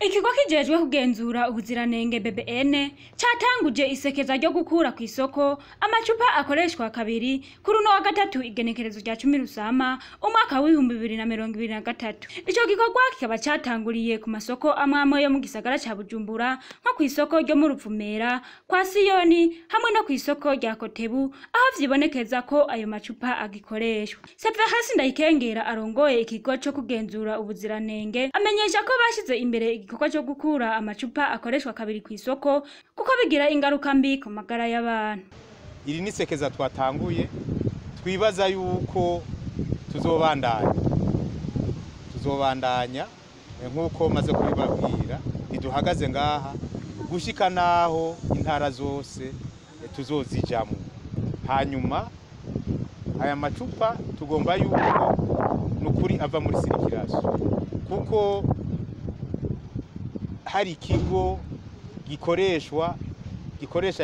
Ikigo kijejwe kugenzura ubuziranenge BBN catanguje isekeza ryo gukura kw'isoko amacupa akoreshwa kabiri kuri uno wa gatatu, igenekerezo rya 10 Rusama umwaka w'2023. Ico gikorwa kikaba catanguriye ku masoko amwe yo mu gisagara ca Bujumbura, nko kw'isoko ryo mu Ruvumera kwa Siyoni hamwe no kw'isoko rya Kotebu, aho vyibonekeza ko ayo macupa agikoreshwa. Severus Ndayikengera arongoye ikigo co kugenzura ubuziranenge amenyesha ko bashize imbere igikorwa cyo gukura amacupa akoreshwa kabiri kw'isoko kuko bigira ingaruka mbi ku magara y'abantu. Iri ni sekeza twatanguye, twibaza yuko tuzobandanya nk'uko maze kubibabwira. Ntiduhagaze ngaha gushika naho intara zose tuzozijamwo. Hanyuma aya macupa tugomba yuko nukuri ava muri circulation, kuko hari ikigo gikoresha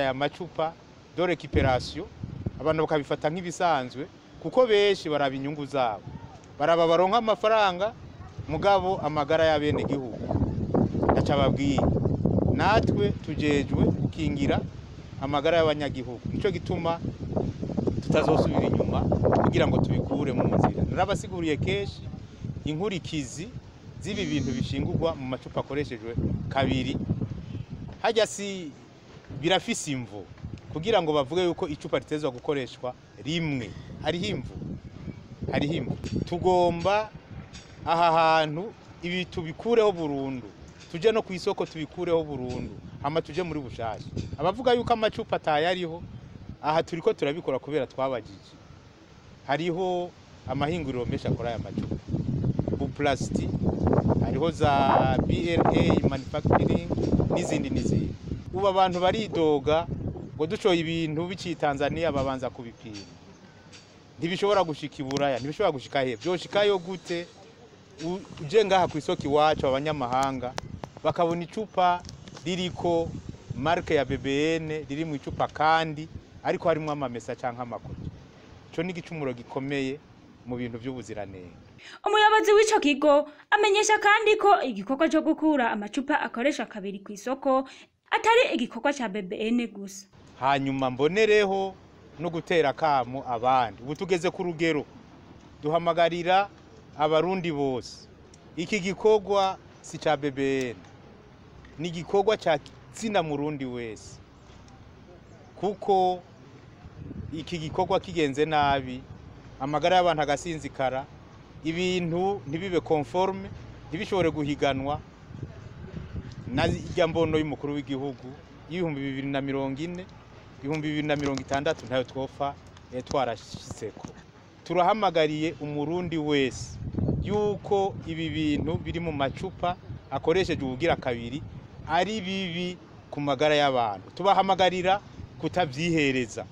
aya macupa de récupération, abantu bakabifata nk'ibisanzwe kuko benshi baraba inyungu zabo, baraba baronka amafaranga, mugabo amagara y'abene gihugu ndacababwiye. Natwe tujejwe gukingira amagara y'abanyagihugu, nico gituma tutazosubira inyuma kugira ngo tubikure mu nzira. Narabasiguriye kenshi inkurikizi z'ibi bintu bishingurwa mu macupa akoreshejwe kabiri. Hajya si birafise imvo kugira ngo bavuge yuko icupa ritezwa gukoreshwa rimwe, hariho imvo, hariho imvo. Tugomba aha hantu ibi tubikureho burundu, tuje no ku isoko tubikureho burundu, hama tuje muri bushasha. Abavuga yuko amacupa atayariho, aha turiko turabikora kubera twabajije. Hariho amahinguriro menshi akora aya macupa, Buplasti, hariho za BLA Manufacturing n'izindi n'izindi. Ubu abantu baridoga ngo ducoye ibintu biciye Tanzania babanza kubipima, ntibishobora gushika i Buraya, ntibishobora gushika he. Vyoshikayo gute uje ngaha ku isoko iwacu, abanyamahanga bakabona icupa ririko marque ya BBN riri mu icupa kandi ariko harimwo amamesa canke amakoto? Ico ni igicumuro gikomeye mu bintu vy'ubuziranenge. Umuyobozi w'ico kigo amenyesha kandi ko igikorwa co gukura amacupa akoresha kabiri kw'isoko atari igikorwa ca BBN gusa. Hanyuma mbonereho no gutera akamo abandi. Ubu tugeze ku rugero duhamagarira abarundi bose. Iki gikorwa si ca BBN, ni igikorwa ca zina murundi wese, kuko iki gikorwa kigenze nabi, amagara y'abantu agasinzikara, ibintu ntibibe conforme, ntibishobore guhiganwa na irya mbono y'umukuru w'igihugu y'2040, 2060, ntayo twofa twarashitseko. Turahamagariye umurundi wese yuko ibi bintu biri mu macupa akoresheje ubugira kabiri ari bibi ku magara y'abantu. Tubahamagarira kutabyihereza.